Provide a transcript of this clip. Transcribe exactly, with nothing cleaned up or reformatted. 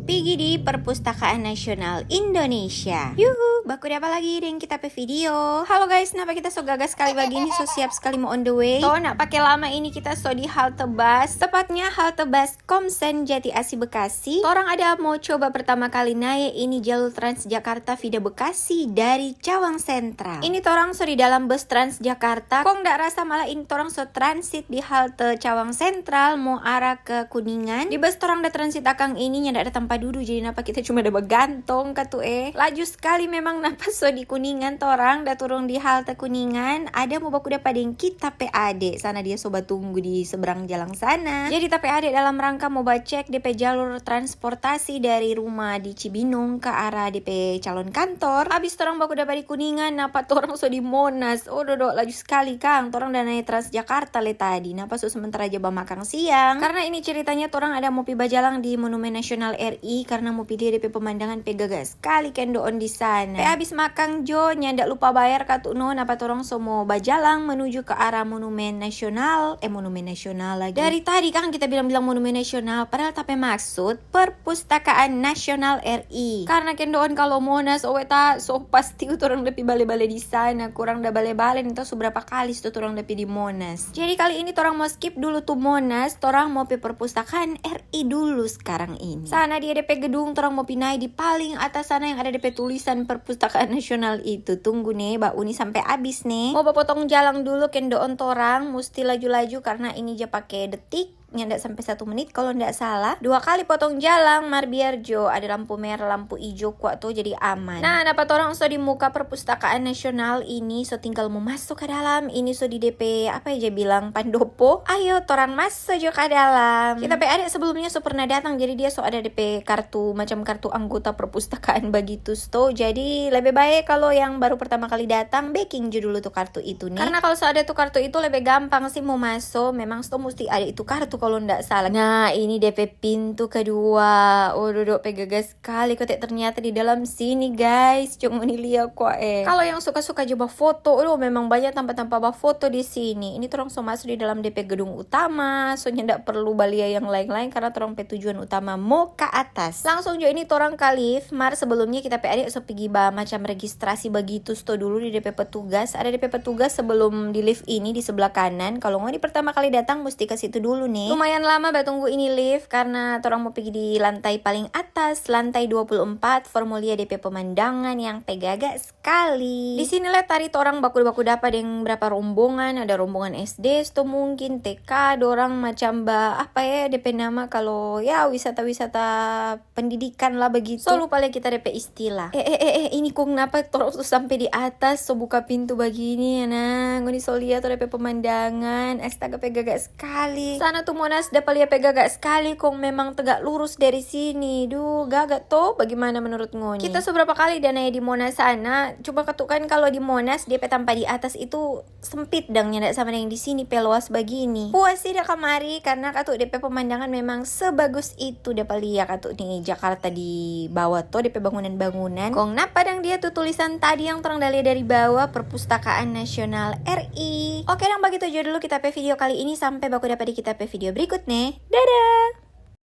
pigi di Perpustakaan Nasional Indonesia. Yuhu, baku dapa lagi deng kita pe video. Halo guys, napa kita so gaga skali bagini, so siap skali mo on the way? To, nda pake lama ini kita so di halte bus, tepatnya halte bus Komsen Jati Asih Bekasi. Torang ada mo coba pertama kali nae ini jalur Transjakarta feeder Bekasi dari Cawang Sentral. Ini torang so di dalam bus Transjakarta, kong nda rasa malah ini torang so transit di halte Cawang Sentral mo arah ke Kuningan. Di bus torang da transit akang ini nyanda ada tampa dudu, jadi napa kita cuma da bagantong katu eh. Laju skali memang napa so di Kuningan, torang da turung di halte Kuningan, ada mo baku dapa deng kita pe ade, sana dia so batunggu di seberang jalang sana. Jadi ta pe ade dalam rangka mo bacek de pe jalur transportasi dari rumah di Cibinong ke arah de pe calon kantor. Abis torang baku dapa di Kuningan, napa torang so di Monas. Oh dodo, laju skali kang, torang da nae Transjakarta le tadi. Napa so sementara ja bamakang siang. Karna ini ceritanya torang ada mo pi bajalang di Monumen Nasional R I karna mo pi lia de pe pemandangan pe gaga skali kendoon di sana. Pe abis makang jo, nyanda lupa bayar katu no, napa torang so mo bajalang menuju ke arah Monumen Nasional, eh, Monumen Nasional lagi. Dari tadi kang kita bilang-bilang Monumen Nasional, padahal ta pe maksud Perpustakaan Nasional R I. Karna kendoon kalo Monas, owe ta so pasti tu torang da pi bale-bale di sana, kurang da bale-bale nih, tau so berapa kali sto torang da pi di Monas. Jadi kali ini torang mo skip dulu tu Monas, torang mo pi Perpustakaan R I dulu skarang ini. Sana dia de pe gedung, torang mo pi nae di paling atas sana yang ada de pe tulisan Perpustakaan Nasional itu. Tunggu ne, ba uni sampe abis ne. Mo bapotong jalang dulu, kendoon torang musti laju-laju karna ini ja pake detik, nyanda sampe satu menit kalo nda salah. Dua kali potong jalang, mar biar jo ada lampu mera, lampu ijo kwa to, jadi aman. Nah, napa torang so di muka Perpustakaan Nasional ini, so tinggal mo maso ka dalam. Ini so di de pe, apa ja bilang, pandopo. Ayo, torang maso jo ka dalam. Kita pe ade sebelumnya so pernah datang, jadi dia so ada de pe kartu, macam kartu anggota perpustakaan bagitu sto. Jadi lebe bae kalo yang baru pertama kali datang, beking jo dulu tu kartu itu ne. Karna kalo so ada tu kartu itu lebe gampang sih mo maso. Memang sto musti ada itu kartu kalo nda salah. Nah, ini de pe pintu kedua. Oh dodo, pe gaga skali kote ternyata di dalam sini guys. Cuma ngoni lia kwa eh. Kalo yang suka-suka jo bafoto, aduh memang banya tampa-tampa bafoto di sini. Ini torang so maso di dalam de pe gedung utama, so nyanda perlu balia yang laeng-laeng karna torang pe tujuan utama mo ka atas. Langsung jo ini torang ka lift, mar sebelumnya kita pe ade so pigi ba macam registrasi bagitu sto dulu di de pe petugas. Ada de pe petugas sebelum di lift ini di sebelah kanan. Kalo ngoni pertama kali datang musti ka situ dulu ne. Lumayan lama batunggu ini lift karna torang mo pigi di lantai paling atas, lantai dua puluh empat, for mo lia de pe pemandangan yang pe gaga skali. Di sini le tadi torang baku-baku dapa deng berapa rombongan, ada rombongan S D sto mungkin, T K, dorang macam ba, apa ya, de pe nama kalo, ya, wisata-wisata pendidikan lah begitu. So lupa le kita de pe istilah. Eh, eh, eh, eh, ini kong napa torang so sampe di atas, so buka pintu bagini ya nah. Ngoni so lia to de pe pemandangan, astaga pe gaga skali. Sana tu Monas dapa lia pe gaga skali, kong memang tegak lurus dari sini. Duh, gaga to? Bagimana menurut ngoni? Kita so berapa kali da nae di Monas sana, cuma katu kan kalo di Monas, dia pe tampa di atas itu sempit dang, nyanda sama deng di sini pe luas bagini. Puas sih da kamari, karna katu de pe pemandangan memang sebagus itu. Dapa lia katu ni Jakarta di bawa to, de pe bangunan-bangunan. Kong napa dang dia tu tulisan tadi yang torang da lia dari bawa, Perpustakaan Nasional R I. Oke dang, bagitu jo dulu kita pe video kali ini. Sampe baku dapa di kita pe video berikut ne. Dadah!